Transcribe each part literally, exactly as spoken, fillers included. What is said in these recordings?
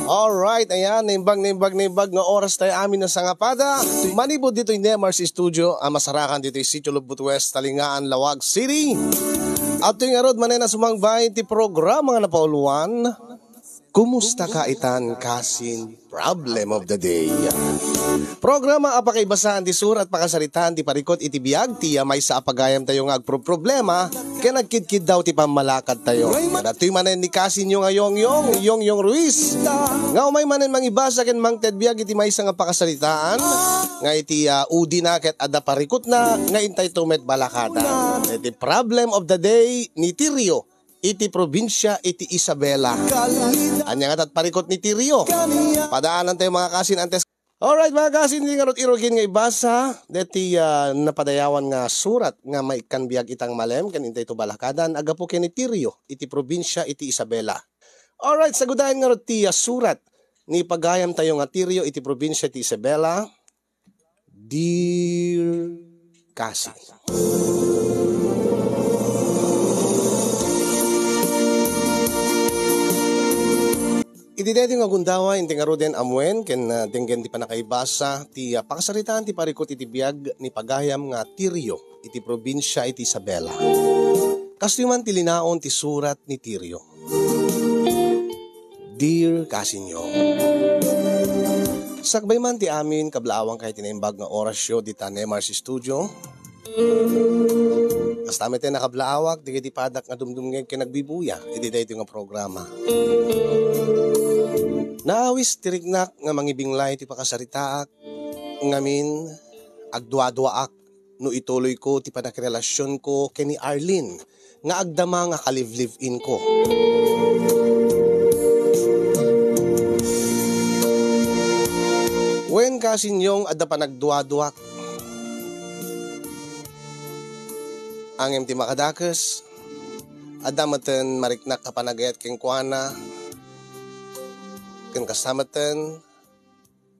Alright, ayan, naimbag, naimbag, naimbag nga oras tayo amin a sangapada. Manipud ditoy Nemar's Studio, a masarakan ditoy Sitio Lubot West, Talingaan, Laoag City. At itoy ngarud, manen a sumangbay ti programa nga napauluan, Kumusta ka itan, kasin? Problem of the day. Programa a pakaibasaan ti surat, pakasaritaan ti parikut iti biag ti maysa a pagayamtayo nga agproproblema ken agkidkiddaw ti pammalakadtayo. Datoy manen ni kasinyo nga Yongyong, Yongyong Ruiz, nga umay manen mangibasa ken mangted biag iti maysa nga pakasaritaan nga iti, ah, udina ket adda parikutna nga intayto met balakatan. Iti problem of the day ni Tirio iti probinsia iti Isabela. Ania ngata ti parikut ni Tirio? Padaanantayo, mga kasin, antes. Alright, mga kasin, di ngarud irugin nga ibasa deti, ah, napadayawan nga surat nga maikkan biag itang malem ken intayto balakadan a gapu ken ni Tirio iti probinsia iti Isabela. Alright, sagudayen ngarud ti, ah, surat ni pagayamtayo nga Tirio iti probinsia iti Isabela. Dear Kasi. Iti daytoy nga gundaway, inti ngaruden amuen ken, ah, denggen ti pannakaibasa ti, ah, pakasaritaan ti parikut iti biag ni pagayam nga Tirio iti probinsia iti Isabela. Kastoy man ti linaon ti surat ni Tirio. Dear Kasinyo, sakbay man ti amin, kablaawankayo ti naimbag nga orasyo dita Nemar's Studio. Kasta met ti nakablaawak dagiti padak nga dumdumngeg ken agbibuya iti daytoy nga programa. Naawis ti riknak nga mangibinglay ti pakasaritaak, ngamin, agduaduaak no ituloyko ti pannakirelasionko ken ni Arlene nga agdama nga kalivliv-inko. Wen, Kasinyong, adda panagduaduak. Ngem ti makadakes, adda metten mariknak a panagayat kenkuana, ken kasta metten,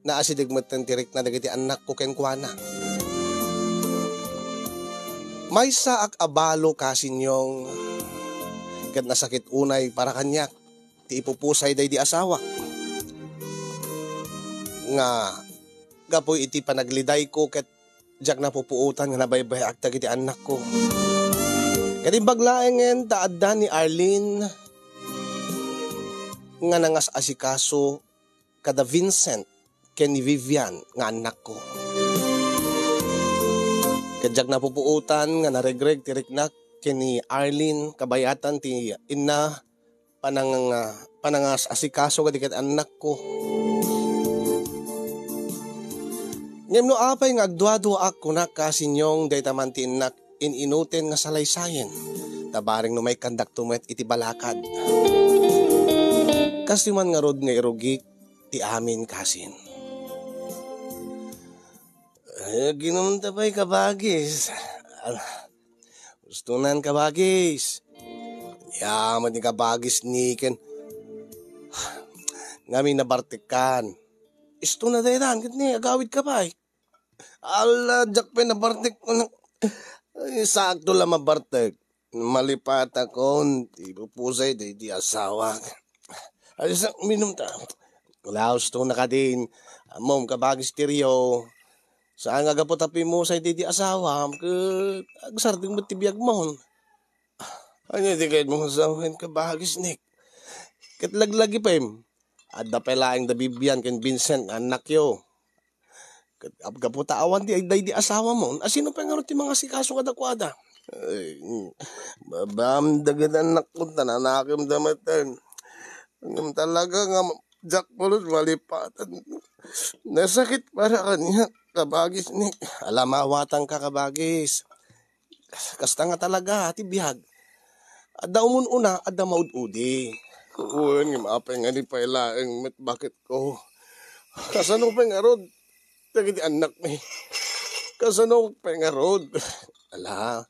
naasideg metten ti rikna dagiti annakko kenkuana. Maysaak a balo, Kasinyong, ket nasakit unay para kaniak ti ipupusay daydi asawak nga gapu iti panaglidayko ket diak napupuotan nga nabaybay-ak dagiti annakko. Ket imbag laengen ta adda ni Arlene nga nangas-asikaso kada Vincent ken ni Vivian nga annakko. Ket diak napupuotan nga naregreg ti riknak ken ni Arlene kabayatan ti inna panang-, panangas-asikaso kadagiti annakko. Ngem no apay nga agduaduaak, kunak, Kasinyong, dayta man ti innak in-inuten nga salaysayen, ta bareng no maikkandakto met iti balakad. Kastoy man ngarud nga irugik ti amin, Kasin. Ay, aginom ta pay, kabagis. Ala, ustonan, kabagis. Ya, met ni kabagis ni ken. Ngami nabartekkan. Istona daytan, ket ni agawidka pay. Ala, diak pay nabartek. Ay, sakto la mabartek. Malipatakon, ti ipupusay daydi asawak. Ay, sa, uminom ta. Laos to na kadin. Ammom, kabagis Tirio. Saan nga gapu ta pimusay daydi asawam, ket agsardeng met ti biagmon. Ania ti kayatmo nga sawen, kabagis Nick? Ket laglagipem, adda pay laeng da Vivian ken Vincent nga annakyo. Ket ap-, gapu ta awan ti daydi asawamon, a sino pay ngarud ti mangasikaso kadakuada? Ay, babam dagiti annakko, ta nanakemda metten. Ngem talaga nga diak pulos malipatan. Nasakit para kaniak, kabagis Nick. Ala, maawatanka, kabagis. Kasta nga talaga ti biag. Adda umun-una, adda maud-udi. Wen, ngem apay nga ni pay laeng met baketko? Kasano pay ngarud dagiti annakmi? Kasano pay ngarud? Ala,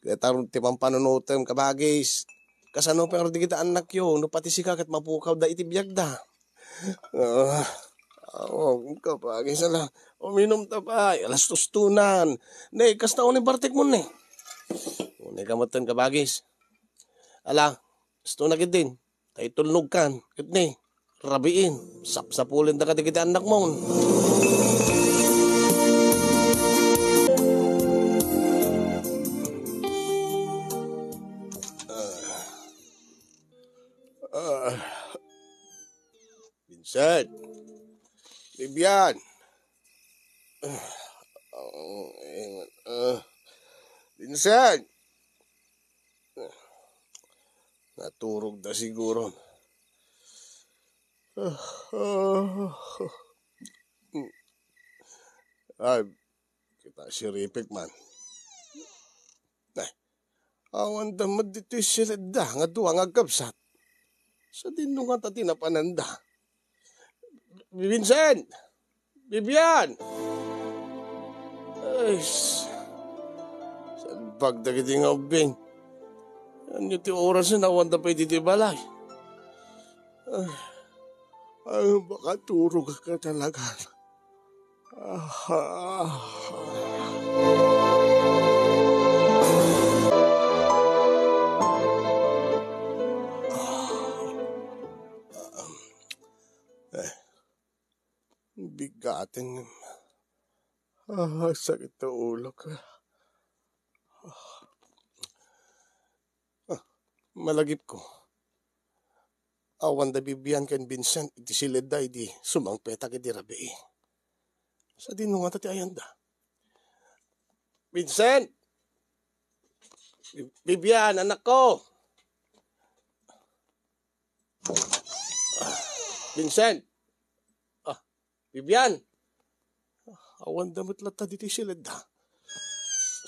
ket arud ti pampanunotem, kabagis. Kasano pay ngarud dagiti annakyo no pati sika ket mapukawda iti biagda? Ah, aw, kabagis, ala. Uminom ta pay. Alas dos tunan. Ne, kasta unay bartekmon, ne. Unay ka metten, kabagis. Ala, dos tuna ketdin. Ta itulnogkan. Ket ne, rabiin. Sapsapulenda kadagiti annakmon. Ah. Ah. Vincent! Bibian! Ah, ah, Vincent! Naturog da siguro. Ah, ah, ah. Ay, kita siripik man. Ay, awan da met ditoy siledda nga dua nga agkabsat. Sadino ngata ti napananda? Vincent! Bibian! Ay, s-, salbag dagiti nga ubbing. Ania ti oras nga awan da pay ditoy balay? Ay, ay, makaturog ka talaga. Ah. Eh, bigaten. Ah, sakit ti ulok. Ah, malagipko. Awan da Bibian ken Vincent iti siledda idi sumangpetak iti rabii. Sadino ngata ti ayanda? Vincent! Bi-, Bibian, anakko! Vincent! Ah, Bibian! Awan da met latta ditoy siledda.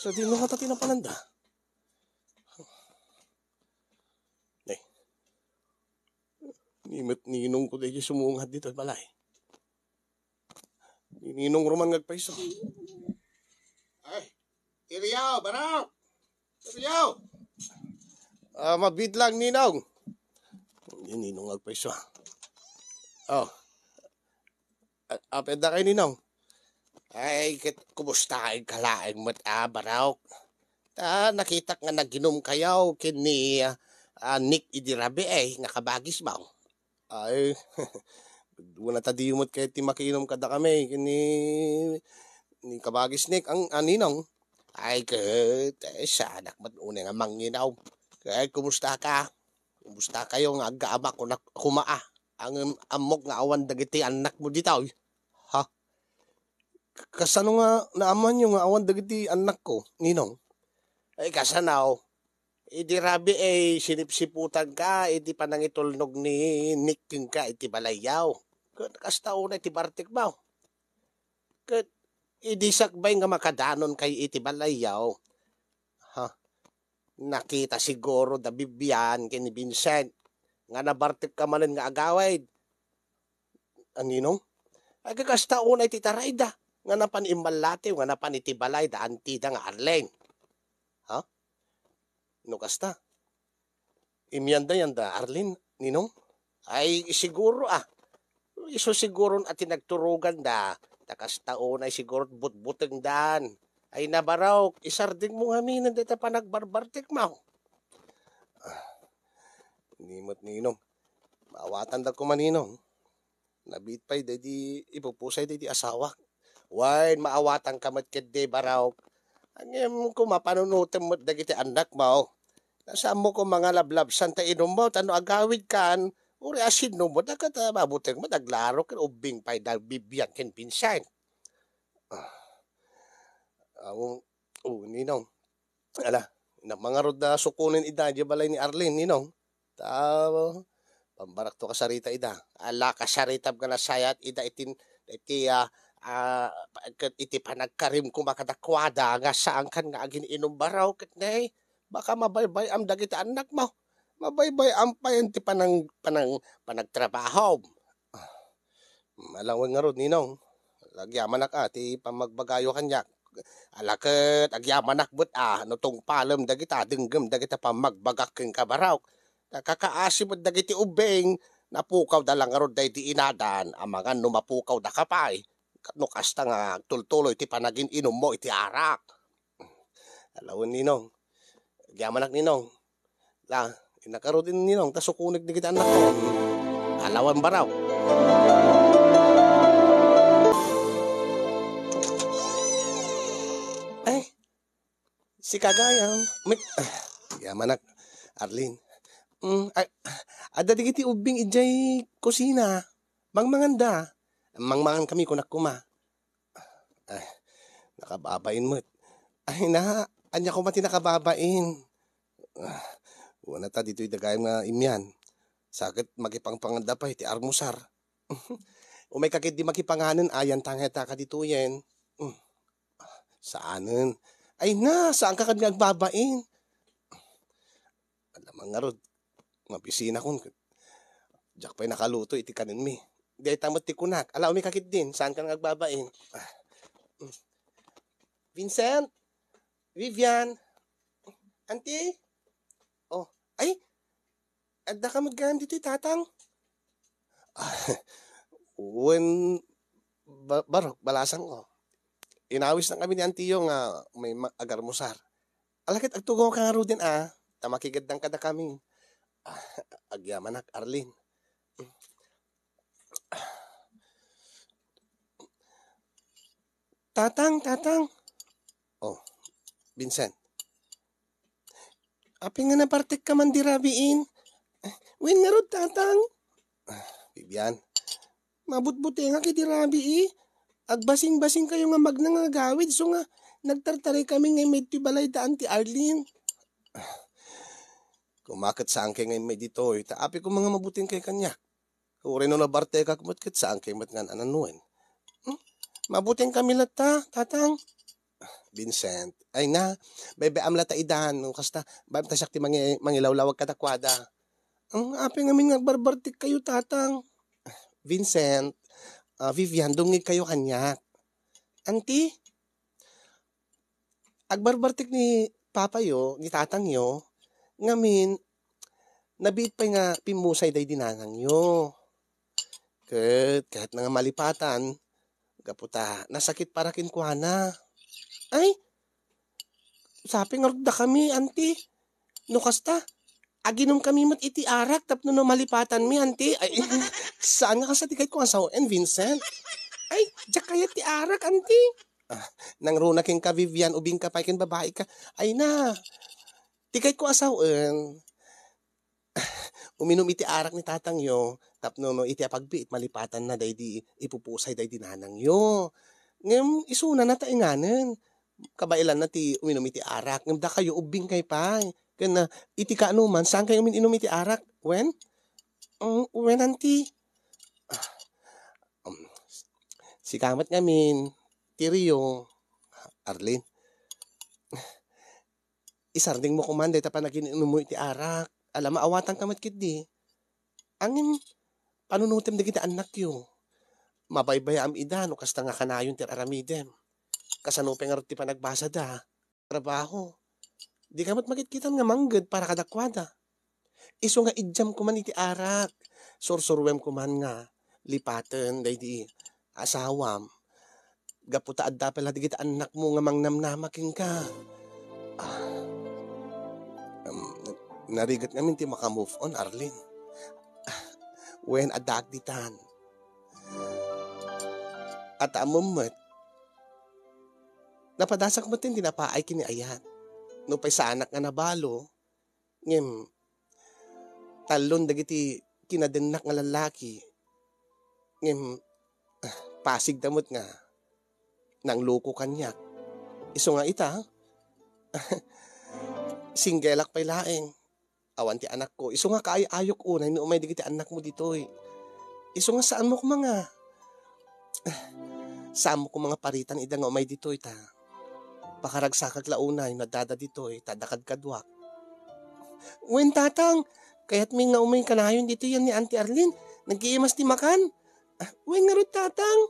Sadino ngata ti napananda? Eh, ni met ninongko daydi sumungad ditoy balay. Ni ninong ruman nga agpayso. Ay, iriaw, barok! Iriaw! Ah, mabiit lang, ninong. Ni ninong nga agpayso. Oh. A-, apay adda kayo, ninong? Ay, ket kumustaen ka laeng met, a, barok? Ta nakitak nga naginum kayo ken ni, a, a, Nick idi rabii, eh, nga kabagis mo. Ay, dua na ta diyo met ket ti makinom kadakami ken ni, ni kabagis Nick, ang, a, ninong. Ay, ket, eh, saanak met unay nga manginom. Ket kumusta ka? Kumusta kayo nga aggaama kuna-, kuma, a? Ngem ammok nga awan dagiti annakmo ditoy. Ha? Kasano nga naammoanyo nga awan dagiti annakko, ninong? Ay, kasano? Idi rabii, eh, sinipsiputanka iti panangitulnog ni Nick kenka iti balayyo. Ket kasta unay ti bartekmo. Ket idi sakbay nga makadanon kayo iti balayyo, ha? Nakita siguro da Bibian ken ni Vincent nga nabartekka manen nga agawid. A, ninong? Ay, kakasta unay ti tarayda nga napan immallatiw, nga napan iti balay da antida nga Arlene. Ha? No kasta, immianda yan da Arlene, ninong? Ay, siguro, a. Isu siguron a ti nagturogan da. Ta kasta unay siguro butbuteng dan. Ay, nabarok, isardeng mo ngamin deta panagbarbartek mo. Ah, ni met ninong. Maawatan da koma ninong. Nabiit pay daydi ipupusay daydi asawak. Wen, maawatan ka met ketdi, barok. Ngem koma panunotem met dagiti annak mo. Ta saan mo koma nga lablabsan ta inummo, ta no agawid kan, uray a sinno mo, dakat a mabuteng met aglaro ken ubbing pay da Bibian ken Vincent. Ah. Aw, o, ninong. Ala, na, mangarud da sukonen ida, di balay ni Arlene, ninong. Ta, pambarakto kasarita ida. Ala, kasaritam nga nasayat ida itin, iti, ah, ah, pa-, ket iti panagkarim koma kadakuada nga saankan nga agin-inum, barok, ket ne, baka mabaybay-am dagiti annak mo. Mabaybay-am pay ti panang-, panang-, panagtrabahom. Ah, ala wen ngarud, ninong. Agyamanak a ti pammagbagayo kaniak. Ala ket agyamanak met a no tungpalem dagita, denggem dagita pammagbagak kenka, barok. Ta kakaasi met dagiti ubbing, napukawda la ngarud daydi inadan, amangan no mapukawdaka pay, no kasta nga agtultuloy ti panagin-inummo iti arak. Ala wen, ninong. Agyamanak, ninong. La, innak ngarud, ninong, ta sukonek dagiti annakko. Ala wen, barok. Ay, sika gayam. Met, ah, yamanak, Arlene. Mm, ay, adda dagiti ubbing idiay kusina. Mangmanganda. Mangmangan kami, kunak koma. Ay, nakababain met. Ay na, ania koma ti nakababain? Ah, una ta ditoy dagayam nga imian. Sa ket makipangpanganda pay ti armusar. Umayka ketdi makipanganen, ayan ta nga ta kaditoyen. Mm. Saanen. Ay na, saanka kadi nga agbabain? Alam ngarud, mabisinakon. Diak pay nakaluto iti kanenmi. Dayta met ti kunak. Ala, umayka ketdin, saanka nga agbabain? Ah. Mm. Vincent? Vivian? Auntie? Oh, ay, adda ka met gayam ditoy, Tatang? Ah, wen, ba-, barok, balasangko. Inawis na kami ni Antiyo nga may ma-, agarmusar. Ala ket agtugaw ka ngaruden a, ta makigaddang kadakami. Ah, agyamanak, Arlene. Tatang, Tatang. Oh, Vincent. Apay nga nabartekka man di rabiin? Wen ngarud, Tatang? Ah, Vivian, mabutbutengak iti rabii. Agbasingbasingkayo nga magna nga agawid, isu nga nagtartarikami nga immay ditoy balay da Auntie Arlene. Koma ket saankay nga immay ditoy, ta apay koma nga mabutengkay kaniak. Uray no nabartekak met ket saankay met nga an-anuen. Hmm? Mabutengkami latta, Tatang. Vincent, ay na, bay-bay-am latta idan, no kasta, bay-am ta siak ti mangi-, mangilawlawag kadakuada. Hmm, apay ngamin nga agbarbartekkayo, Tatang? Vincent, ah, Vivian, dumngegkayo kaniak. Auntie, agbarbartek ni papayo, ni tatangyo, ngamin, nabiit pay nga pimmusay daydi nanangyo. Ket, ket nga malipatan, gapu ta nasakit para kenkuana. Ay, sapay ngarud dakami, Auntie. No kasta, aginumkami met iti arak tapno no malipatanmi, Auntie. Ay, saan nga kasta ti kayatko a sawen, Vincent? Ay, diak kayat ti arak, Auntie. Ah, nangruna kenka, Vivian, ubingka pay ken babaika. Ay na, ti kayatko a sawen, uminum iti arak ni tatangyo, tapno no iti apagbiit, malipatanna daydi ipupusay daydi nanangyo. Ngem isuna nataenganen. Kabaelanna ti uminum iti arak, ngem dakayo, ubbingkay pay. Ken, ah, iti kaanoman, saankay umin-inum iti arak? Wen? Mm, wen, Auntie. Ah, um, sika met ngamin, ti Rio, Arlene. Isardengmo koman dayta panagiinummo iti arak. Ala, maawatanka met ketdi. Ngem, panunotem dagiti annakyo. Mabaybayaam ida no kasta nga kanayon ti ar-aramidem. Kasano pay ngarud ti panagbasada? Trabaho. Dika met makitkitan nga mangged para kadakuada. Isu nga idiam koman iti arak. Sursuruem koman nga lipaten daydi asawam. Gapu ta adda pay la dagiti annakmo nga mangnamnama kenka. Ah, um, narigat ngamin ti maka-move on, Arlene. Ah, wen, addaak ditan. At ammom met, napadasak met ti napaay ken ni Ayat. Nupay saanak nga nabalo, ngem tallon dagiti kinadennak nga lallaki. Ngem, ah, pasigda met nga nangloko kaniak. Isu nga ita, singgelak pay laeng. Awan ti anakko. Isu nga kaay-ayok unay no umay dagiti annakmo ditoy. Isu nga saanmo koma nga, saanmo koma nga paritan ida nga umay ditoy ta pakaragsakak la unay no addada ditoy ta adda kadkaduak. Wen, Tatang, kayatmi nga umay kanayon ditoy yan ni Auntie Arlene. Naggiimas ti makan. Ah, wen ngarud, Tatang.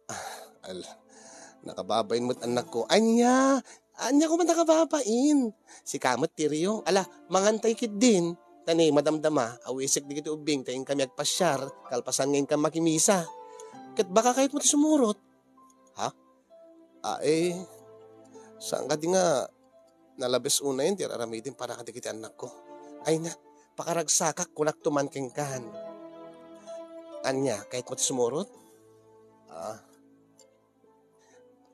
Ah, al-, nakababain met annakko. Ania? Ania koma nakababain? Sika met ti Rio. Ala, mangantay ketdin. Ta ni madamdama, awisek dagiti ubbing ta inkami agpasiar, kalpasan nga inkami makimisa. Ket baka kayatmo ti sumurot? Ha? Ah, eh, saan kadi nga nalabes unayen ti ar-aramidem para kadagiti annakko? Ay na, pakaragsakak, kunakto man kenkan. ania, kayatmo ti sumurot? Ah.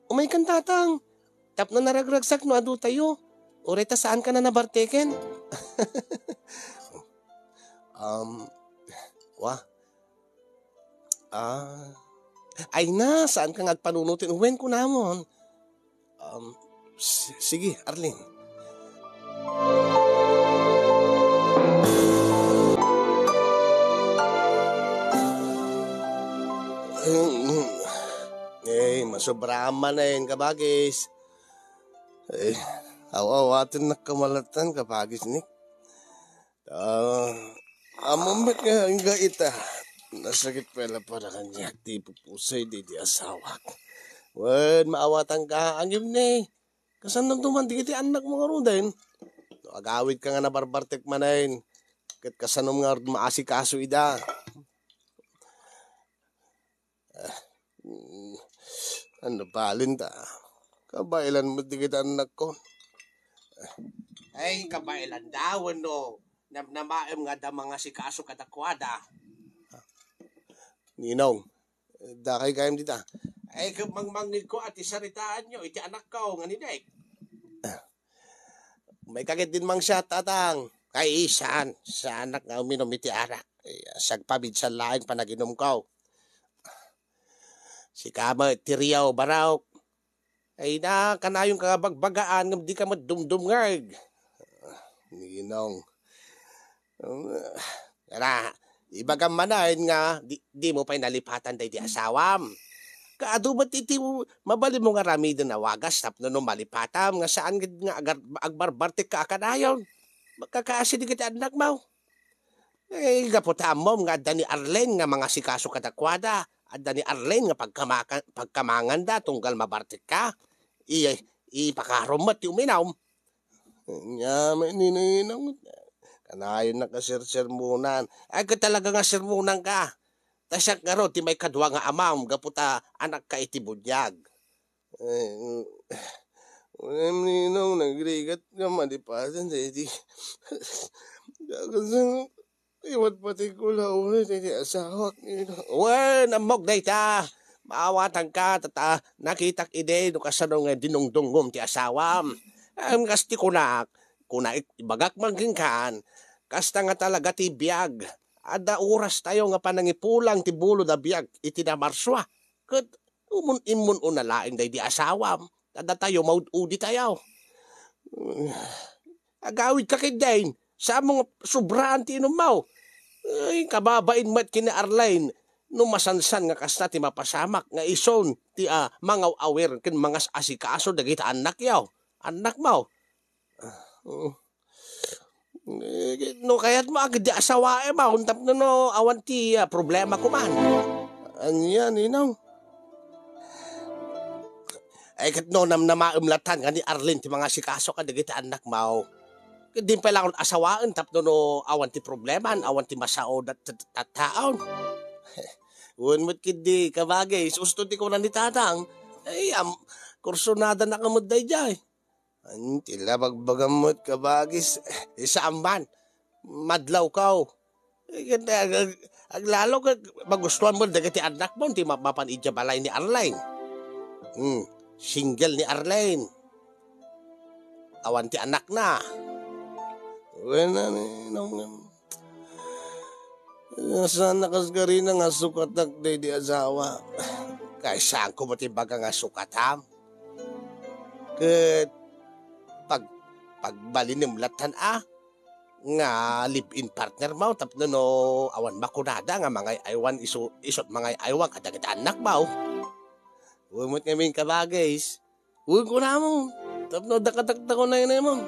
Umaykan, Tatang. Tapno naragragsak no adu tayo. Uray ta saanka a nabarteken. Um, wa. Ah. Ay na, saanka nga agpanunutin. Wen, kunamon. Um, si-, sige, Arlene. Eh, masobra man, eh, kabagis. Eh, aw-awatennak koma latta, kabagis, ni. Ah, ammom met nga, nga ita. Nasakit pay la para kaniak ti ipupusay daydi asawak. Wen, maawatanka, ngem ni, kasano man dagiti annakmo ngaruden? No agawidka nga nabarbartek manen, ket kasanom nga maasikaso ida? Ah, mm, ano balin ta? Kabaelan met dagiti annakko. Ay, kabaelan da wenno namnamaem nga adda mangasikaso kadakuada? Ninong, dakay gayam dita. Ay, ket mangmangngegko a ti saritaanyo iti anakko nga ni Nick. Maikagid din mangsiat, Tatang. Ay, saan? Saanak nga uminum iti arak. Ay, sagpabidsan laeng panaginumko. Sika met ti riaw, Barok. Ay na, kanayonka nga bagbagaan ngem dika met dumdumngeg. Ninong. Tara, ibagam manen nga di, dimo pay nalipatan daydi asawam. Kaadu met iti mabalinmo nga aramiden a wagas tapno no malipatam nga saan gid nga agar-, agbarbartekka a kanayon. Makakaasi dagiti annakmo. Eh, gapu ta ammom nga adda ni Arlene nga mangasikaso kadakuada, adda ni Arlene nga pagkamaka-, pagkamanganda tunggal mabartekka. I-, ipakarom met ti uminum. Ania met ni Ninong, kanayonnak a sersermonan. Ay, ket talaga nga sermonanka. Ta siak ngarud ti maikadua nga amam gapu ta anakka iti buniag. Ay, mm, Ninong, nagrigat nga malipatam daydi. Dagan sa iwat pati ko la ulit iti asawak, Ninong. Wen, ammok dayta. Maawatanka, ta, ta, nakitak idi no kasano nga dinungdungngom ti asawam. Em, kas ti kunak, kuna it-, ibagak man kenkan, kasta nga talaga ti biag. Adda oras tayo nga panangipulang ti bulo da biag iti namarsua. Ket umon-, immun-una laeng daydi asawam. Ta datayo, maud-udi tayo. Agawidka ketdin, saanmo nga sobraan ti inummo. Ay, kababain met ken ni Arlene, no masansan nga kasta ti mapasamak nga isun ti, ah, mangaw-awir ken mangas-asikaso dagiti annakyo, annakmo. Ah, mm. Eh, no kayatmo, agdi asawaem, ah, tapno no awan ti, ah, problema kuman. Ania, Ninong? Ay, ket no namnamaem latta nga ni Arlene ti mangasikaso kadagiti annakmo, ket din pay laeng asawaen tapno no awan ti problema, awan ti masaoda tat-, tattaon. Wen met ketdi, kabagis, usto ti kuna ni Tatang. Ay, am-, kursunadanak met daydiay. Ania ti la bagbagam met, kabagis? Eh, saan man. Madlawko. Eh, ket ag-, ag-, aglalo ket magustuan met dagiti annakmo ti ma-, mapan idiay balay ni Arlene. Hmm, single ni Arlene. Awan ti annakna. Wen, Ninong, saan a kaskarina nga sukatak daydi asawa. Kaysaanko met ibaga nga sukatam. Ket pag-, pagbalinem lattan a nga live-in partnermo tapno no awan makunada nga mangay-aywan isu-, isut' mangay-aywan kadagiti annakmo. Wen met ngamin, kabagis. Wen kunamon, tapno dakataktakon naynay mo.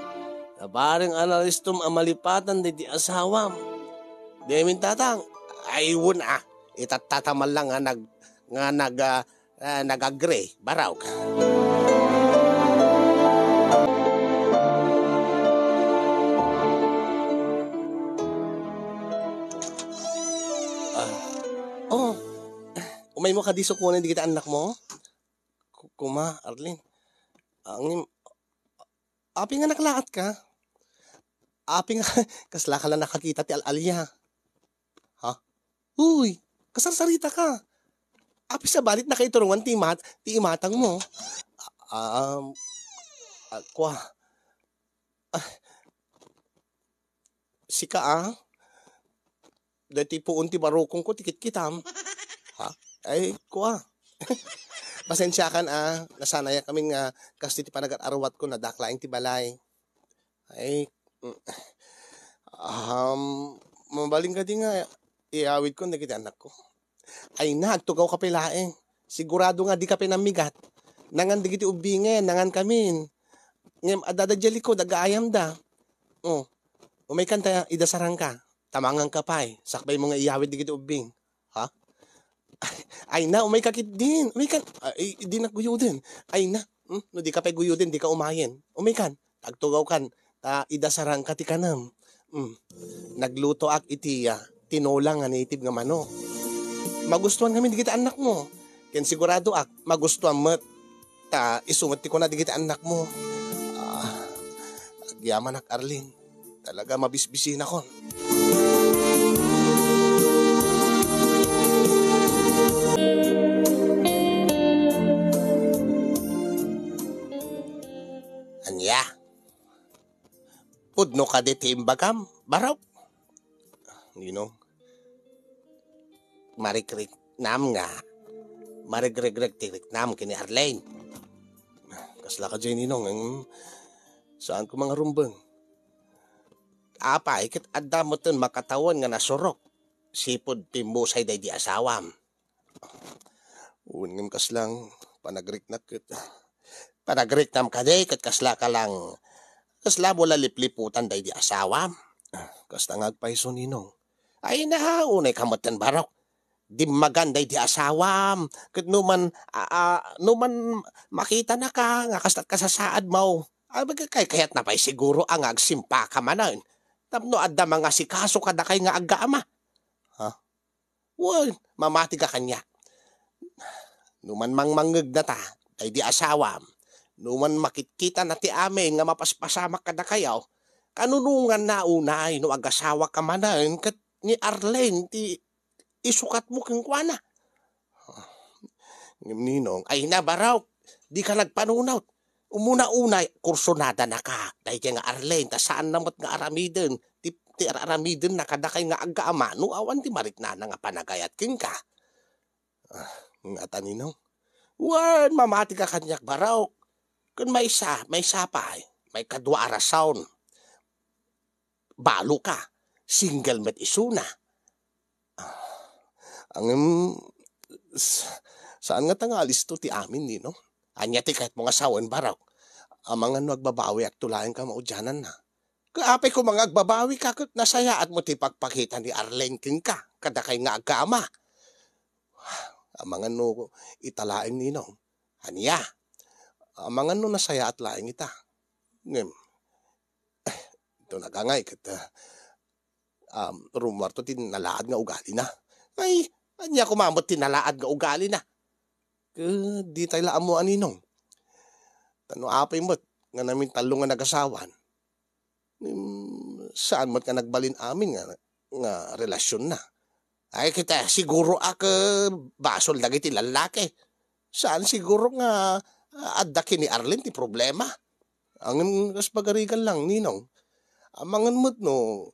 Bareng analistom a malipatan daydi asawam. Di amin, Tatang. Ay, wen a. Itattata man lang nga nag-, nga nag-, ah, ah, nag-agree, Barok. Ah. Oh. Umaymo kadi sukunen dagiti annakmo? Ku-, kuma, Arlene. Ngem, apay nga naklaatka? Apay nga, kaslaka la nakakita ti al-alia? Ha? Uy! Kasarsaritaka. Apay sabali ti nakaiturongan ti imat-, ti imatangmo? Ah, um, ah, kua. Ah, sika, ah? Daytoy puon ti barukongko ti kitkitam. Ha? Ay, kua. Pasensiakan, ah. Nasanayak amin nga kas ti panagar-arwatko, nadaklayang ti balay. Ay, mm, um, mabalin kadi nga iawidkon dagiti annakko? Ay na, agtugawka pay laeng. Sigurado nga dika pay nammigat. Nangan dagiti ubbingen, nangan kamin. Ngem adda da diay likod, agaayamda. Oh, umaykan ta idasarangka. Tamanganka pay, sakbaymo nga iyawid dagiti ubbing. Ha? Ay na, umayka ketdin. Umaykan. Ay, di nagguyoden. Ay na. Hmm? No dika pay guyoden, dika umayen. Umaykan. Agtugawkan. Ta idasarangka ti kanem. Hmm. Naglutoak iti, ah, tinola nga native nga manok. Magustuhan ngamin dagiti annakmo. Ken siguradoak, magustuhan met. Ta isu met ti kuna dagiti annakmo. Ah, agyamanak, Arlene. Talaga mabisbisinakon. Ania? Pudno kadi ti imbagam, Barok? Ninong, marikriknam nga, marigrigrek ti riknam ken ni Arlene. Kasla kadi, Ninong, em, saanko mangarumbeng. Apay, ket adda metten makatawen nga nasurok, sipud pimmusay daydi asawam. Wen ngem kasla nga panagriknak ket, panagriknam kadi ket kasla ka lang, kasla mo la lipliputan daydi asawam? Kasta nga agpayso, Ninong. Ay na, unay ka metten, Barok. Dimmagan daydi asawam. Ket no man, a, a, no man makitanaka nga kasla kasasaadmo, a, kay-, kayatna pay siguro a nga agsimpaka manen tapno adda mangasikaso kadakay nga aggaama. Ha? Wen, mamati ka kaniak. No man mangmangngegna ta, daydi asawam, no man makitkitana ti amin nga mapaspasamak kadakayo, kanunonganna unay no agasawaka manen ket ni Arlene ti isukatmo kenkuana. Ngem Ninong, ay na, Barok, dika nagpanunot. Umuna unay, kursonadanaka daydi nga Arlene, ta saanna met nga aramiden ti, ti ar-, aramidenna kadakay nga aggaama no awan ti mariknana nga panagayat kenka. Ah, ngata, Ninong? Wen, mamati ka kaniak, Barok. Ken maysa, maysa pay, maikadua a rason. Balo ka, single met isuna. Ah, ngem, s-, saan ngata nga alisto ti amin, Ninong? Ania ti kayatmo nga sawen, Barok? Amangan no agbabawiakto laeng ka maudiananna. Ket apay koma nga agbabawika ket nasayaat mo ti pagpakita ni Arlene kenka, kadakay nga aggaama? Amangan no ita laeng, Ninong. Ania? Amangan no nasayaat laeng ita. Ngem, eh, ito nagangay ket, ah, um, rummuarto ti nalaad nga ugalina. Ay, ania koma met ti nalaad nga ugalina? Ket ditay la ammo a, Ninong. Ta no apay met nga namintallo nga nagasawan, mm, saan met nga nagbalin amin nga, nga relasionna. Ay, kita, siguro a ket basol dagiti lallaki. Saan siguro nga, ah, adda ken ni Arlene ti problema. Ngem kas pagarigan lang, Ninong. Amangan met no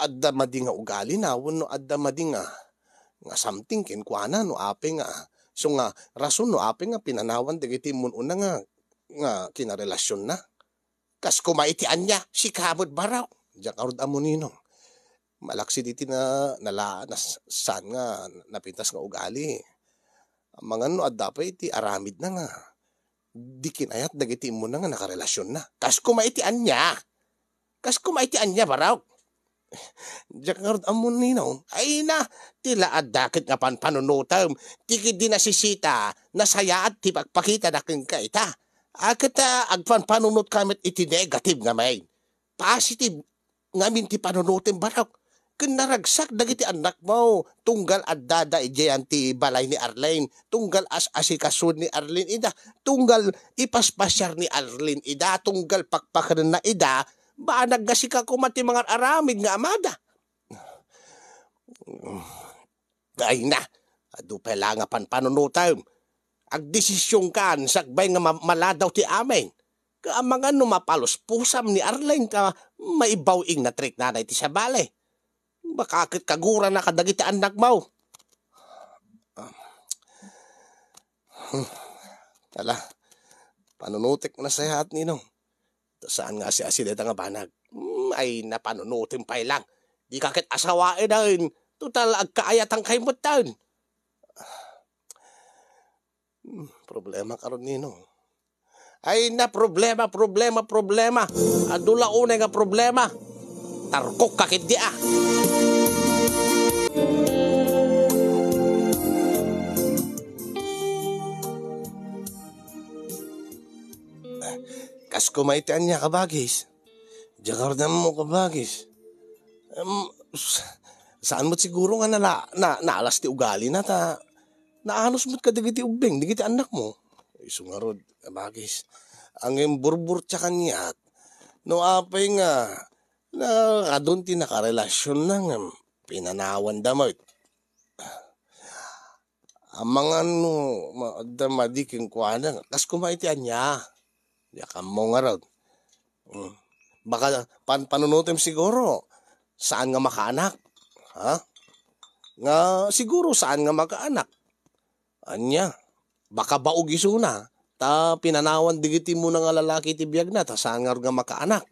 adda madi nga ugalina wenno adda madi nga, nga something kenkuana no apay nga, isu nga rason no apay nga pinanawan dagiti immun-una nga, nga kinarelasionna. Kas koma iti ania, sika met, Barok. Diak ngarud ammo, Ninong. Malaksid iti na, nala-, nas-, saan nga napintas nga ugali. Amangan no adda pay iti aramidna nga di kinayat dagiti immuna nga nakarelasionna. Kas koma iti ania? Kas koma iti ania, Barok? Diak ngarud ammo, Ninong. Ay na, ti la adda ket nga panpanunotem. Ti ketdi nasisita, nasayaat ti pagpakitada kenka ita. A ket, ah, agpanpanunotka met iti negative nga main. Positive ngamin ti panunotem, Barok. Ken naragsak dagiti annakmo, tunggal addada idiay ti balay ni Arlene, tunggal as-asikasuen ni Arlene ida, tunggal ipaspasiar ni Arlene ida, tunggal pakpakenenna ida, banag nga sika koma ti mangar-aramid nga amada. Ay na, adu pay la nga panpanunotem. Agdesisionkan sakbay nga ma-, maladaw ti amin. Kaamangan no mapaluspusam ni Arlene ta maibaw-ingna ti riknana iti sabali. Baka ket kagurana kadagiti annakmo. Ala, panunotek nasayaat, Ninong. Ta saan nga asi-asi dayta nga banag. Hmm, ay, napanunotem pay lang. Dika ket asawaen. Total, agkaayatan kay metten. Hmm, problema karon, Ninong. Ay na, problema, problema, problema. Adu la unay nga problema. Tarkok ka ketdi, a. Kas kuma iti ania, kabagis? Diak ngarud ammo, kabagis. Em, s-, saan met siguro nga nala-, na-, naalas ti ugalina ta naanos met kadagiti ubbing dagiti annakmo. Isu ngarud, kabagis. Ngem burburtia kaniak no apay nga na-, adun ti nakarelasionna ngem pinanawanda met. Amangan no ma-, adda madi kenkuana, kas kuma iti ania? Diak ammo ngarud. Mm. Baka pan-, panunotem siguro, saan nga makaanak? Ha? Nga siguro saan nga makaanak? Ania? Baka baog isuna, ta pinanawan dagiti immuna nga lalaki iti biagna, ta saan ngarud nga makaanak?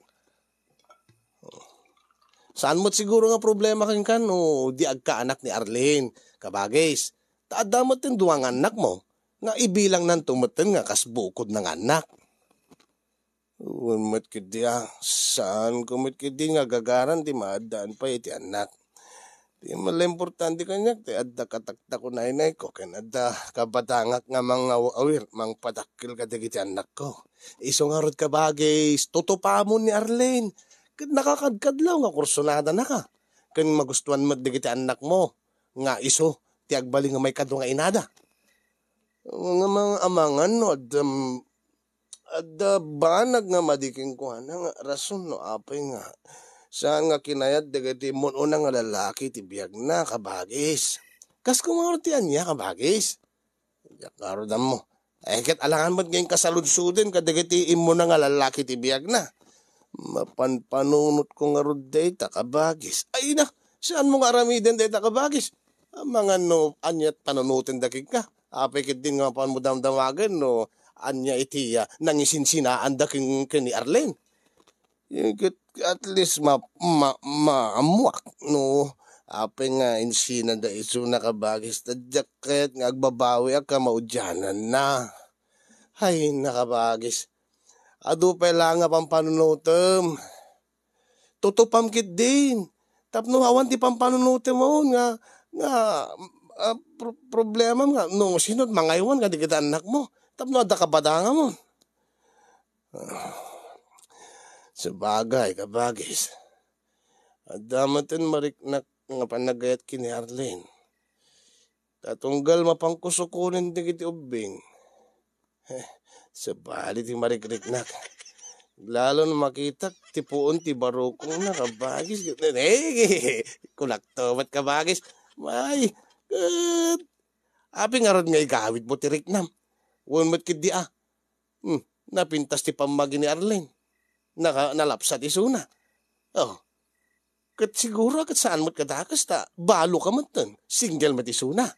Saan met siguro nga problema kenka no di agkaanak ni Arlene, kabagis. Ta adda metten dua nga annakmo, nga ibilangnanto metten nga kas bukodna nga annak. Wen met ketdi, a, saanko met ketdi nga agagaran ti maaddaan pay iti annak. Ti mala importante kaniak, ti adda kataktak nga naynayko ken adda kabadangak nga mangaw-awir, mangpadakkel kadagiti annakko. Isu ngarud, kabagis, tutupamon ni Arlene. Ket nakakadkadlaw nga kursonadanaka. Ken magustuan met dagiti annakmo nga isu ti agbalin nga maikadu nga inada. Nga mang-, amangan no adda, adda banag nga madi kenkuana nga rason no apay nga saan nga kinayat dagiti immun-una nga lalaki ti biagna, kabagis. Kas kuma ti ania, kabagis? Diak ngarud ammo. Ay, ket alangan met nga inkasaludsoden kadagiti immuna nga lalaki ti biagna. Mapanpanunotko ngarud dayta, kabagis. Ay na, saanmo nga aramiden dayta, kabagis? Amangan no aniat panunoten da kenka. Apay ketdin nga mapanmo damdamagen no ania iti, ah, nangisinsinaan da ken, ken ni Arlene. Ket at least ma-, ma-, maammuak no apay nga insinada isuna, kabagis, ta diak kayat nga agbabawiak a maudiananna. Ay, nakabagis. Adu pay la nga pampanunotem. Tutupam ketdin. Tapno awan ti pampanunotem nga, nga, ah, pro-, problemam nga no sino ti mangaywan kadagiti annakmo. Tapno adda kabadangamon. Ah, sabagay, kabagis. Adda metten mariknak nga panagayat ken ni Arlene. Ta tunggal mapangkusukonen dagiti ubbing. Sabali ti marikriknak. Lalo no makitak ti puon ti barukongna, kabagis. Eh, kunakto met, kabagis. Ay, ket apay ngarud nga igawidmo ti riknam? Wen met ketdi, a. Hmm, napintas ti pammagi ni Arlene. Naka-, nalapsat isuna. Oh. Ket siguro, ket saan met kadakes ta balo ka metten. Single met isuna.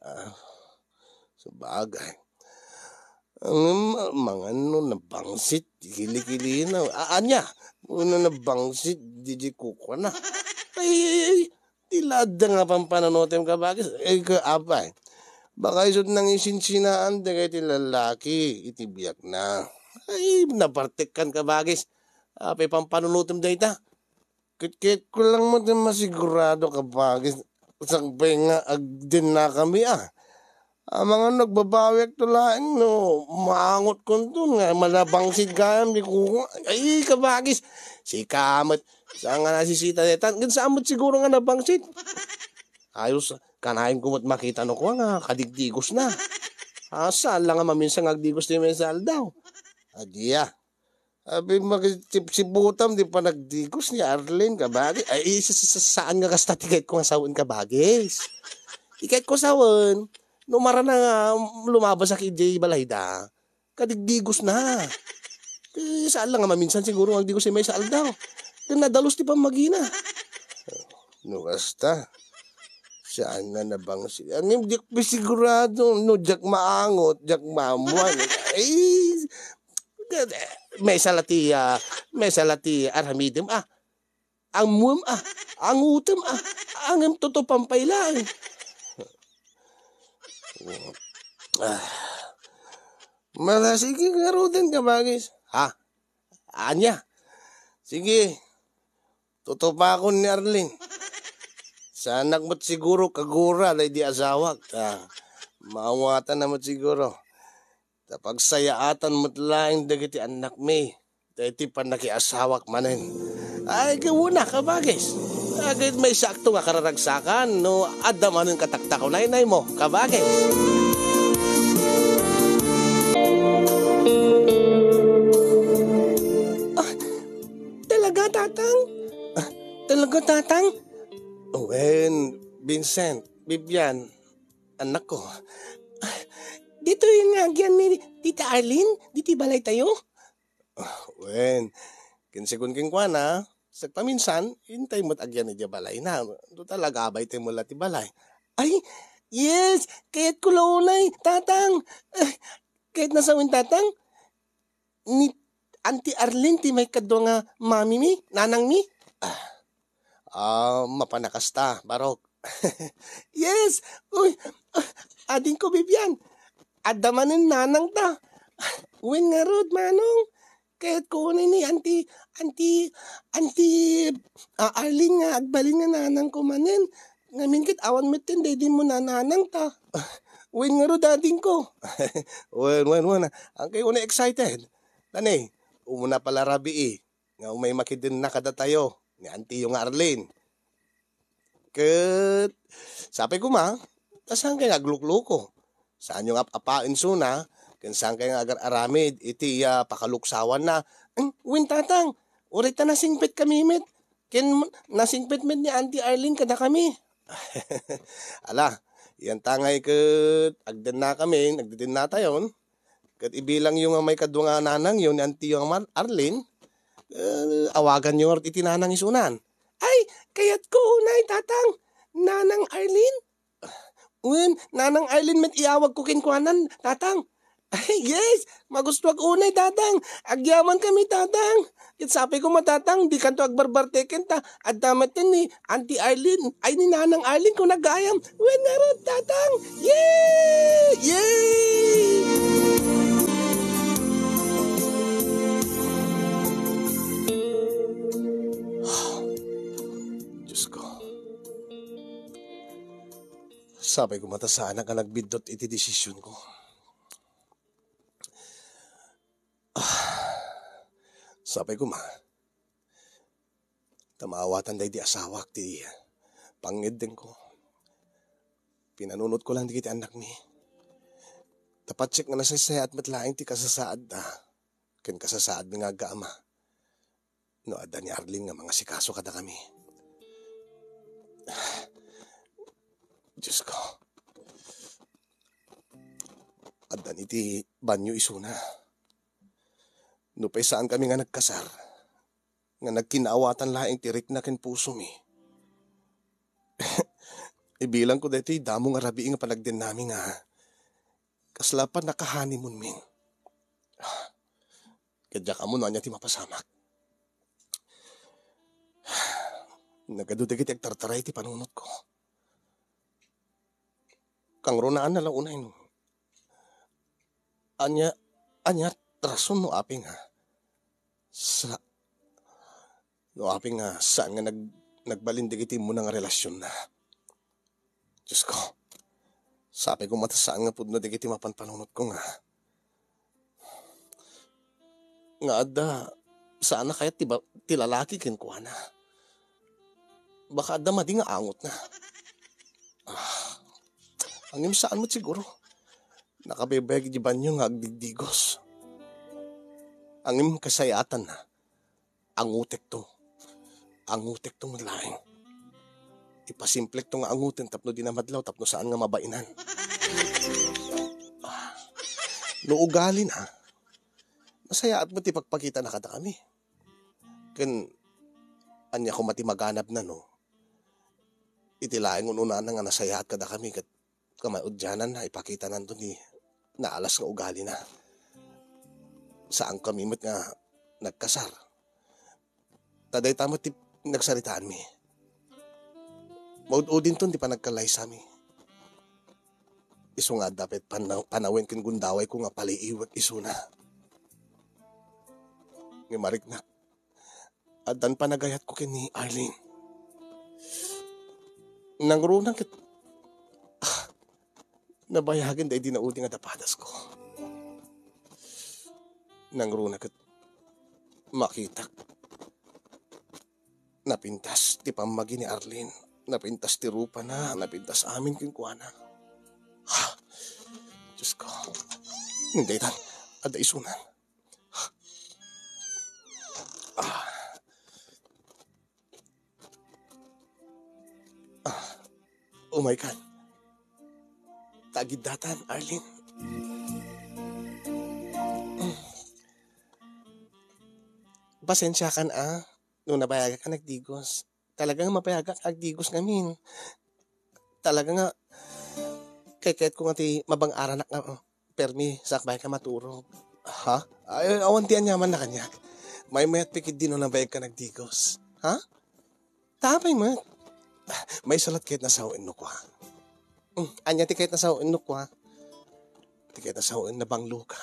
Ah, sabagay. Ngem, mangan no nabangsit, kilikilina. A-, ania? Uno nabangsit, di, di kukuana. Ay, ay, ay, ay. Ti la adda nga pampanunotem, kabagis. Eh, ka-, apay. Baka isut nangisinsinaan dagiti lalaki iti biagna. Ay, napartekkan, kabagis. Apay pampanunotem dayta? Ket, ket ko lang met masigurado, kabagis. Sakbay nga agdennakami, a. Amangan no agbabawiakto laeng no maangotkonton nga manabangsit gayam di kuko. Ay, kabagis. Sika met. Saan nga nasisita dayta? Ket saan met siguro nga nabangsit. Ayos, kanayon ko met makita no kua nga kadigdigosna. A, saan la nga maminsan nga agdigos ti maysa aldaw. Adi, a. Abi, makisipsiputam, di pa nagdigos ni Arlene, kabagis. Ay, isa, isa, saan nga kasta ti kayat ko nga sawen, kabagis. Ti kayat ko sawen, no marana nga lumabas a idiay balayda, kadigdigos na. Eh, saan lang nga maminsan siguro nga agdigos maysa aldaw. Ken nadalus ti pammagina. No kasta, saan nga nabangsi. Ngem diak sigurado no diak maangot, diak maammuan. Ay, maysa la ti, ah, maysa la ti aramidem, ah. Ammuem, ah. Angutem, ah. Ngem tutupam pay laeng. Ah. Mala, sige, ngaruden, kabagis. Ha? Ania? Sige. Tutupakon ni Arlene. Saanak met siguro kagura daydi asawak. Ah, maawatan na met siguro. Ta pagsayaatan met laeng dagiti annakmi. Daydi pannakiasawak manen. Ay, gawuna, kabagis. Agid may sakto nga kararagsakan no adda manen kataktakunaynaymo, kabagis. Ah, talaga, Tatang? Ah, talaga, Tatang? Wen, Vincent, Bibian, annakko. Ah, ditoy nga agian ni Tita Arlene, ditoy balaytayo? Ah, wen, ken segun kenkuana, sagpaminsan, intay met agian idiay balayna. Total, agabay tayo met la ti balay. Ay, yes, kayatko la unay, Tatang. Ah, kayatna sawen, Tatang? Ni Auntie Arlene ti maikadua nga mamimi, nanangmi? Ah, ah, mapan a kasta, Barok. Yes! Uy, ah, adingko, Bibian. Adda manen nanangta. Wen ngarud, Manong. Kayatko unay ni Auntie, Auntie, Auntie, ah, Arlene nga agbalin nga nanangko manen. Ngamin ket awan metten daydi mo nananangta. Wen ngarud, adingko. Wen, wen, wen. Agkay unay excited. Tani, umuna pala rabii nga umay makidenna kadatayo ni antiyo nga Arlene. Ket sapay koma, ta saankay nga aglukluko. Saanyo nga ap-apaen isuna, ken saankay nga agar-aramid iti, ah, pakaluksawanna. Em, wen, Tatang, uray ta nasingpetkami met, ken nasingpet met ni Auntie Arlene kadakami. Ala, yantangay ket agdennakami, agdedennatayon. Ket ibilangyo nga maikadua nga nanangyo ni antiyo nga Mar-, Arlene, eh, awaganyo ngarud iti nanang isunan. Ay, kayatko unay, Tatang. Nanang Arlene? Wen, Nanang Arlene met iawagko kenkuanan, Tatang. Ay, yes, magustuak unay, Tatang. Agyamankami, Tatang. Ket sapay koma, Tatang, dikanto agbarbarteken ta adda met ni Auntie Arlene, ay, ni Nanang Arlene, kunak gayam. Wen ngarud, Tatang. Yay! Yay! Diyos ko. Sapay koma ta saanak nga nagbiddut iti desisionko. Ah, sapay koma ta maawatan daydi asawak ti pangngeddengko. Pinanunotko lang dagiti annakmi. Ta patse nga nasaysayaat met laeng ti kasasaadda ken kasasaadmi nga aggaama no adda ni Arlene nga mangasikaso kadakami. Diyos ko. Addan iti banio isuna. Nupay saankami nga nagkasar, nga nagkinaawatan laeng ti rikna ken pusomi. Ibilangko daytoy damo nga rabii nga panagdennami nga kasla pannaka-honeymoonmi. Ket diak ammo no ania ti mapasamak. Nagadu dagiti agtartaray ti panunotko. Kangrunaan na la unay no ania, ania rason no apay nga sa-, no apay nga saan nga nag-, nagbalin dagiti immuna nga relasionna. Diyos ko, sapay koma ta saan nga pudno dagiti mapan panunotko nga, nga adda, saan a kayat ti ba-, ti lalaki kenkuana. Baka adda madi nga angotna. Ah, ngem saan met siguro. Nakabaybayag iti banio nga agdigdigos. Ngem kasayaatanna, angutekto. Angutekto met laeng. Ipasimplekto nga anguten tapno dina madlaw, tapno saan nga mabainan. Ah, no ugalina, nasayaat met ti pagpakitana kadakami. Ken ania koma ti maganabna no iti laeng un-unana nga nasayaat kadakami ket kamaudiananna, ipakitananto ti naalas nga ugalina. Saankami met nga nagkasar. Ta dayta met ti nagsaritaanmi. Maud-udinton ti panagkallaysami. Isu nga adda pay panaw-, panawen ken gundawayko nga paliiwek isuna. Ngem ariknak, addan panagayatko ken ni Arlene. Nangruna ket, ah, nabayagen daydi naudi nga dapadasko. Nangruna ket makitak. Napintas ti pammagi ni Arlene. Napintas ti rupana. Napintas amin kenkuana. Ha! Diyos ko. Nindaytan. Adda isunan. Ah. Ah. Umaykan. Tagiddatan, Arlene. Pasensiakan, ah. No nabayagak a nagdigos. Talaga nga mabayagak a nagdigos ngamin. Talaga nga kaykayatko nga ti mabang-aranak nga, uh, permi sakbay ka maturog. Ha? Ay, awan ti aniamanna kaniak. Maymayat pay ketdi no nabayag ka nagdigos. Ha? Tapay met. Maysa lat kayat na sawen no kua. Mm, ania ti kayat na sawen no kua? Ti kayat na sawen, nabanglo ka.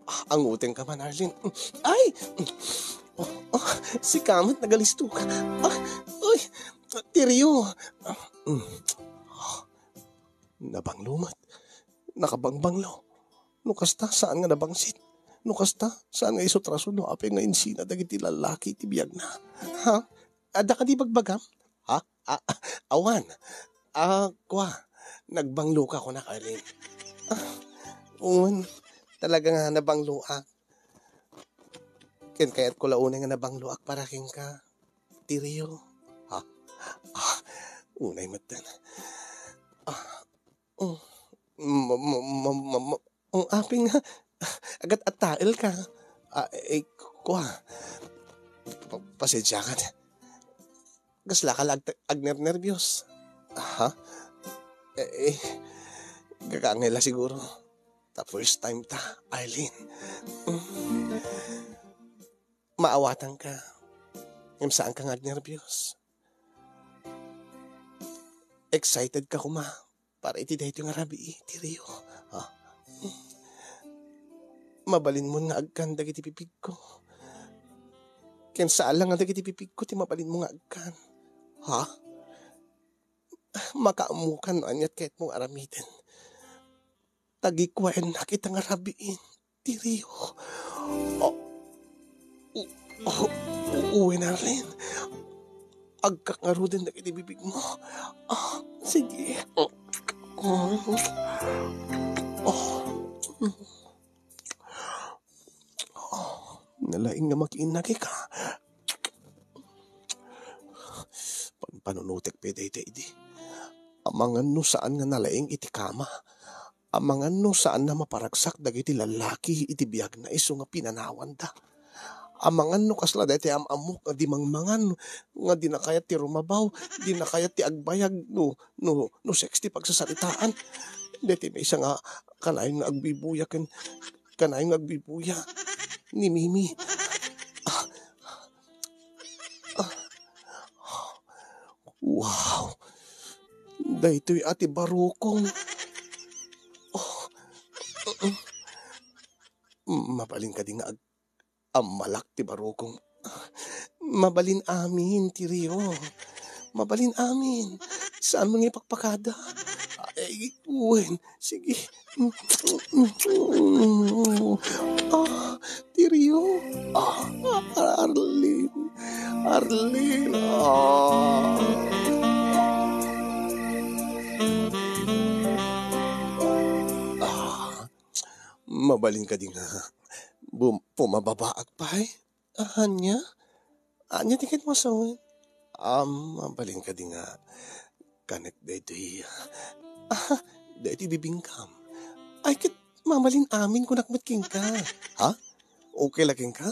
Ah, anguten ka man, Arlene. Mm, ay! Mm. Oh, oh, sika met nagalisto ka. Ah, uy! Ti Rio. Ah, mm. Ah, nabanglo met. Nakabangbanglo. No kasta, saan nga nabangsit? No kasta, saan nga isu ti rason no apay nga insina dagiti lallaki iti biagna? Ha? Adda kadi bagbagam? Ha? Ah, ah, awan. Ah, kua, nagbanglo ka, kunak, Arlene. Ah, wen, talaga nga nabangloak. Ken kayatko la unay nga nabangloak para kenka. Ti Rio. Ha? Ah, unay metten. Ah, mm, ma-, ma-, ma-, ma-, ma-, Ang aping nga, agat-attail ka. Ah, eh, kua. Pa-, pasensiakan. Kasla ka la ag-, agnernerbios. Ha? Eh, eh, gagangay la siguro. Ta first time ta, Arlene. Mm. Maawatan ka. Ngem saan ka nga agnerbios. Excited ka koma para iti daytoy nga rabii, ti Rio. Ah. Mabalinmon nga agkan dagiti bibigko. Ken saan la nga dagiti bibigko ti mabalinmo nga agkan. Ha? Makaammokan no aniat kayatmo nga aramiden. Tagikuennak ita nga rabiin. Ti Rio. Oh. U-, u-, u-, uwen, Arlene. Agkak ngaruden dagiti bibigmo. Ah, sige. Oh. Oh. Nalaing nga makiinnaki ka. Pagpanunotek pay dayta idi. Amangan no saan nga nalaing iti kama. Amangan no saanna maparagsak dagiti lallaki iti biagna isu nga pinanawanda. Amangan no kasla daytoy am-ammok nga di mangmangan, nga di nakayat ti rumabaw, di nakayat ti agbayag no, no, no sex ti pagsasaritaan. Daytoy maysa nga kanayon nga agbibuya ken kanayon nga agbibuya ni Mimi. Ah, ah, wow! Daytoy a ti barukong. Oh. Mabalin kadi nga ag-, ammalak ti barukong. Mabalin amin ti Rio. Mabalin amin. Saan mo nga ipakpakada? Ay, wen. Sige. Ah, ti Rio. Ah, Arlene. Arlene. Ah. Ah, mabalin kadi nga Bum-, pumababaak pay? Ania? Ania ti ket masawen? Am, mabalin kadi nga kanek daytoy, ah, daytoy bibingkam? Ay, ket mabalin amin kunak met kenka. Ha? Okay la kenka?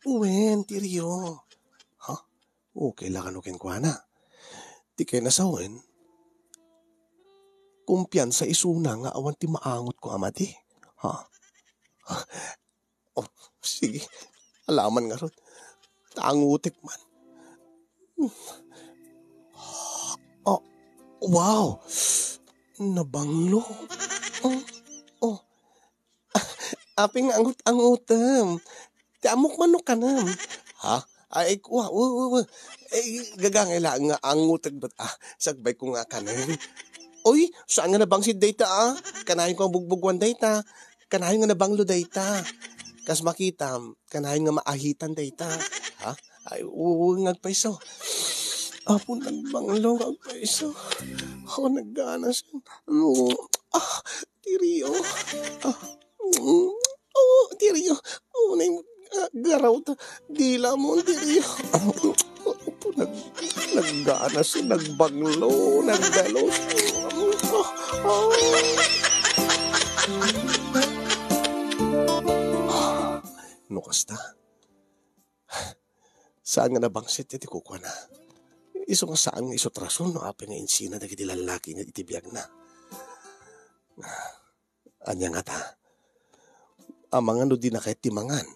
Wen, ti Rio. Ha? Okay la kano kenkuana? Ti kayatna sawen, kumpiansa isuna nga awan ti maangotko a madi. Ha? Oh, sige. Alaman ngarud. Ta angotek man. Oh, wow! Nabanglo. Oh, oh. Apay nga angot-angotem? Ti ammok man no kanem. Ha? Ay, kua, wa, wa, wa. Eh, gagangay laeng nga angotek bet, ah, sakbay ko nga kanem. Oy, saan nga nabangsit dayta, ah? Kanayon ko nga bugbugwan dayta. Kanayon nga nabanglo dayta. Kas makitam, kanayon nga maahitan dayta. Ha? Ay, oo, nga agpayso. Apo, nagbanglo nga agpayso. Oh, nagganas. Mm, ah, ti Rio. Ah, mm, oh, ti Rio. Oh, nay, ah, garaw ta. Dila mo, ti Rio. Apo, nag-, nagganas, nagbanglo, nagdalos. Ah, ah. No kasta, saan nga nabangsit iti kukuana. Isu nga saan nga isu ti rason no apay nga insina dagiti lallaki nga iti biagna. Ania ngata? Amangan no dina kayat ti mangan.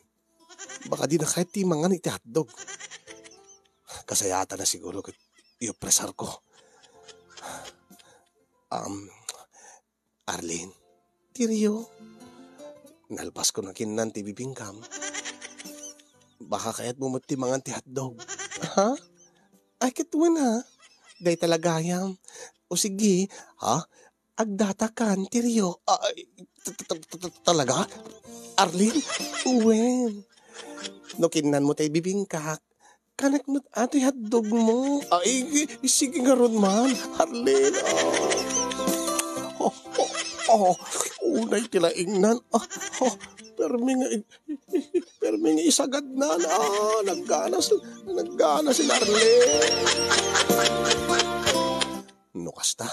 Baka dina kayat ti mangan iti hotdog. Kasayaatna siguro ket iyopresarko. Um, Arlene, ti Rio, nalpasko nakinnan ti bibingkam. Baka kayatmo met ti mangan ti hotdog. Ha? Ay, ket wen, ha? Dayta la gayam. O sige, ha? Agdatakan, ti Rio. Ay, ta-, ta-, ta-, ta-, talaga? Arlene? Wen. No kinnanmo tay bibingkak, kanek met atoy hotdog mo. Ay, sige ngarud man, Arlene. Ah. Oh, oh, oh. Unay ti laingnan. Ah, oh. Permi nga i-, permi nga isagadnan. Ah, nagganas, nagganas ni Arlene. No kasta,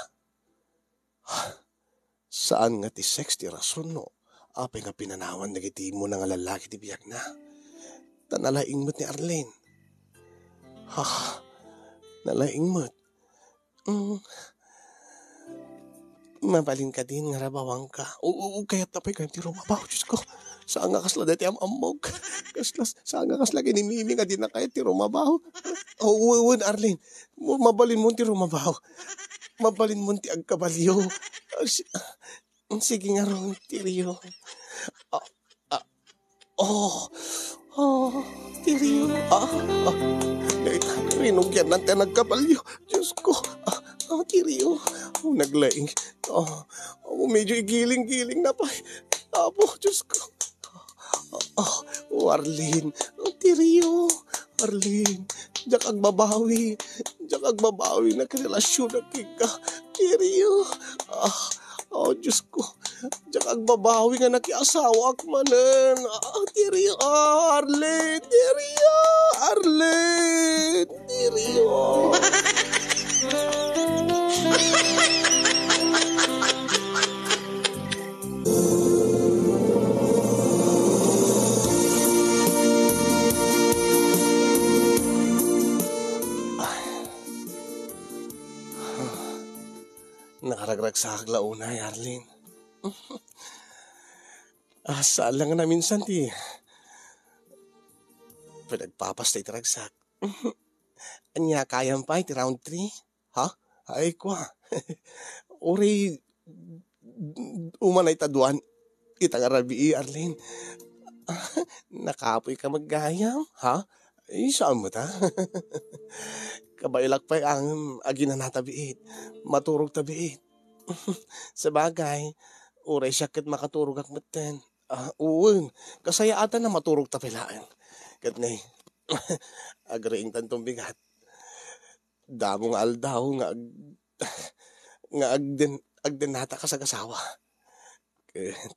saan nga ti sex ti rason no apay nga pinanawan dagiti immuna nga lallaki ti biagna. Ta nalaing met ni Arlene. Ha, nalaing met. Mm. Mabalin kadin nga rabawangka. O, o, o, kayat ta pay gayam ti rumabaw, Diyos ko. Saan nga kasla dayta am-ammok. Kasla, saan nga kasla kinimimi nga dina kayat ti rumabaw. O, wen, wen, Arlene. Mo-, mabalin mo ti rumabaw. Mabalin mo ti agkabalio. Ah, si-, ah, sige ngarud, ti Rio. Ah, ah, oh, oh, ti Rio. Ah, ah, rinugian na ti nagkabalio. Diyos ko. Ah, ah, ti Rio. Oh, naglaing. Ah, oh, medyo igiling-giling na pay. Apo, Diyos ko. Ah, oh, Arlene, ti Rio, Arlene, diak agbabawi, diak agbabawi nga relasyon kenka, ti Rio. Ah, oh, Diyos ko, diak agbabawi nga nakiasawaak manen. Ah, ti Rio, ah, Arlene, ti Rio, Arlene, ti Rio. Nakaragragsak la unay, Arlene. Ah, saan lang nga naminsan ti pinagpapasta iti ragsak. Ania, kayam pay ti round three? Ha? Ay, kua. Uray, umanay ta duan ita nga rabii, Arlene. Nakapoy ka met gayam, ha? Ay, saan met, ha? Kabaelak pay ngem aginana ta biit. Maturog ta biit. Sabagay, uray siak ket makaturogak metten. Ah, wen, kasayaatan a maturog ta pay laeng. Ket ne, agriingtan ton bigat. Damo nga aldaw nga ag-, nga agden-, agdennatak a sagasawa. Ket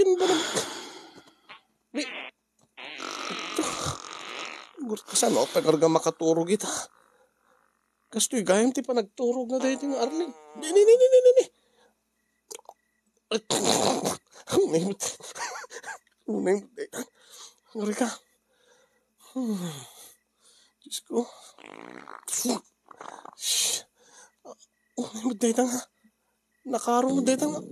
ken banag. Di, ito. Gur-, kasano pay nga makaturog ita? Kastoy gayam ti panagturog na daytoy nga Arlene. Di, di, di, di, di, di. Unay mo. Unay mo. Ngari ka. Hmm. Diyos ko. Shh. Unay mo dayta nga. Nakaro mo dayta nga.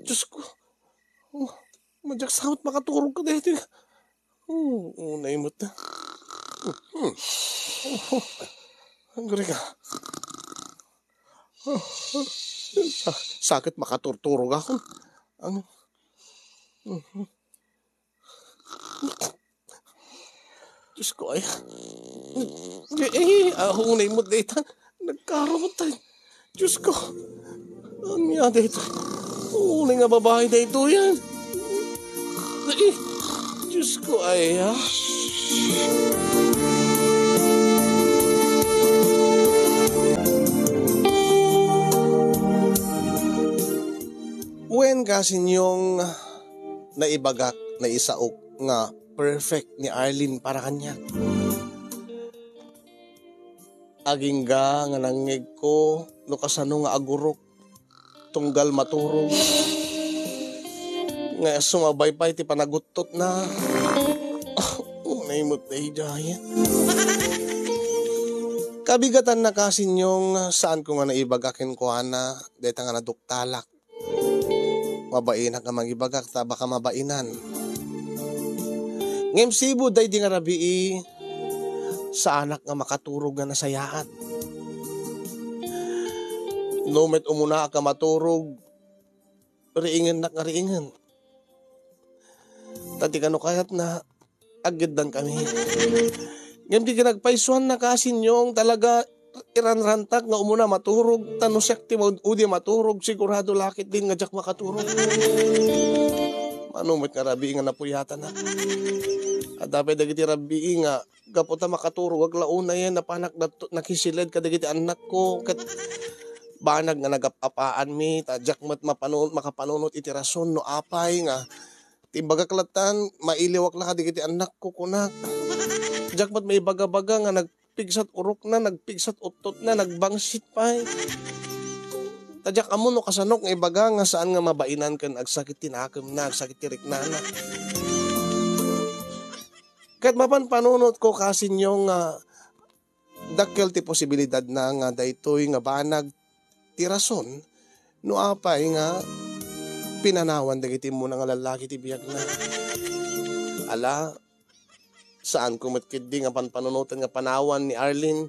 Diyos ko. Oh, madiak sa makatulog ka dayta nga. Oh, unay mo ta. Hmm. Oh, ang gari ka. Sa-, sakit makaturturog ako. Ang, Diyos ko, ay. Eh, eh, ah, unay mo dayta. Nagkarot, ay. Diyos ko. Ania dayta. Unay nga babae dayta yan. Eh, Diyos ko, ay, ah. Wen, kasinyong naibagak, naisaok nga perfect ni Arlene para kaniak. Agingga nga nangngegko no kasano nga agurok tunggal maturog. Nga sumabay pay ti panaguttotna. Ah, unay mo daydiay. Kabigatanna, kasinyong, saanko nga naibaga kenkuana dayta nga naduktalak. Mabainak nga mangibagak ta baka mabainan. Ngem sibud daydi nga rabii, saanak nga makaturog nga nasayaat. No met umunaak a maturog, riingennak nga riingen. Ta ti kano kayatna, aggiddan kami. Ngem ti kinagpaysuanna, kasinyong, talaga iranrantak nga umuna maturog, ta no siak ti maud-udi maturog, sigurado lakit din nga diak makaturog. Mano met nga rabii nga napuyatanak. Adda pay dagiti rabii nga gapu ta makaturogak la unayen, napanak dat-, nakisiled kadagiti annakko, ket banag nga nagap-apaanmi, ta diak met mapanu-, makapanunot iti rason no apay nga ti bagak latan, mailiwak la kadagiti annakko, kunak. Diak met maibaga-baga nga nagpigsat urokna, nagpigsat uttotna, nagbangsit pay. Ta diak ammo no kasanok nga ibaga nga saan nga mabainan ken agsakit ti nakemna, agsakit ti riknana. Ket mapanpanunotko, kasinyong, nga dakkel ti posibilidadna nga daytoy nga banag ti rason no apay nga pinanawan dagiti immuna nga lallaki ti biagna. Ala, saanko met ketdi nga panpanunoten nga panawan ni Arlene,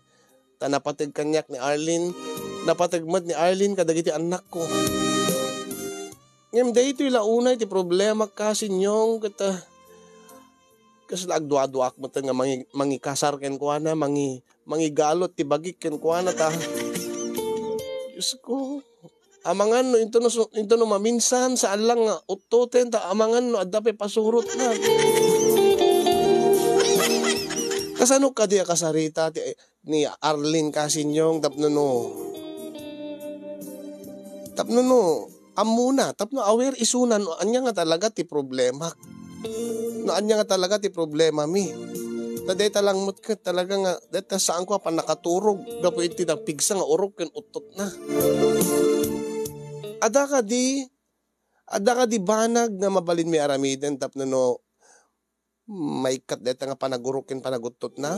ta napateg kaniak ni Arlene, napateg met ni Arlene kadagiti annakko. Ngem daytoy la unay ti problema, kasinyong, ket, ah, kasla agduaduaak met nga mangi-, mangikasar kenkuana, mangi-, mangigalot ti bagik kenkuana ta. Diyos ko, amangan no into no su-, into no maminsan, saan lang nga uttoten, ta amangan no adda pay pasurotna. Kasano kadi a kasarita ti, ni Arlene, kasinyong, tapno no, tapno no, ammona, tapno aware isuna no ania nga talaga ti problema. No ania nga talaga ti problema mi. Ta dayta lang met ket talaga nga, dayta saanko a pannakaturog gapu iti napigsa nga urok ken uttotna. Adda kadi, adda kadi banag nga mabalinmi aramiden tapno no maikkat dayta nga panagurok ken panaguttotna?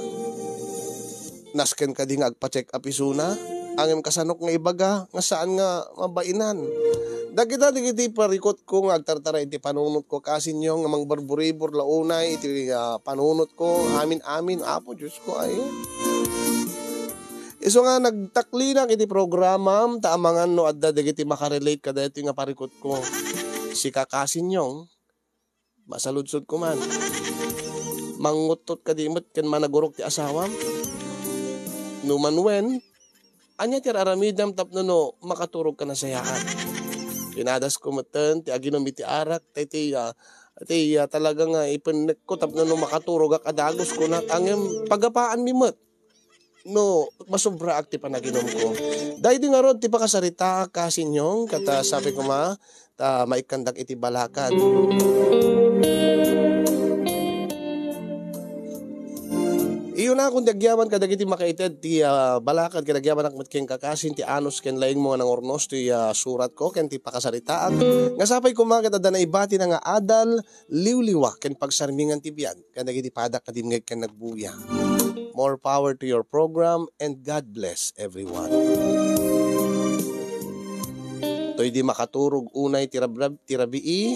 Nasken kadi nga agpa-check up isuna? Ngem kasanok nga ibaga nga saan nga mabainan? Dagita dagiti parikutko nga agtartara iti panunotko, kasinyong, nga mangburburibor la unay iti, ah, panunotko. Amin, amin, Apo Diosko, ay. Isu nga nagtaklinak iti programam, ta amangan no adda dagiti makarelate kadaytoy nga parikutko. Sika, kasinyong, masaludsodko man. Manguttot kadi met ken managurok ti asawam? No man wen, ania ti ar-aramidem tapno no makaturog ka nasayaat? Pinadasko metten ti aginum iti arak, ta iti, ah, iti, ah, talaga nga ipennekko tapno no makaturogak a dagus, kunak, ngem pagapaanmi met no masubraak ti panaginumko. Daydi ngarud ti pakasaritaak, kasinyong, ket, ah, sapay koma ta maikkandak iti balakad. Iyunakon ti agyaman kadagiti makaited ti, ah, balakad ken agyamanak met kenka, kasin, ti anus ken laingmo nga nangurnos ti, ah, suratko ken ti pakasaritaak. Nga sapay koma ket adda naibatina nga adal, liwliwa ken pagsarmingan ti biag kadagiti padak nga dimngeg ken nagbuya. More power to your program and God bless everyone. Toy di makaturog unay ti rabrab-, ti rabii,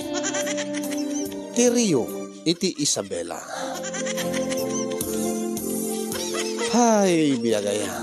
ti Rio iti Isabela. Hay, biag aya.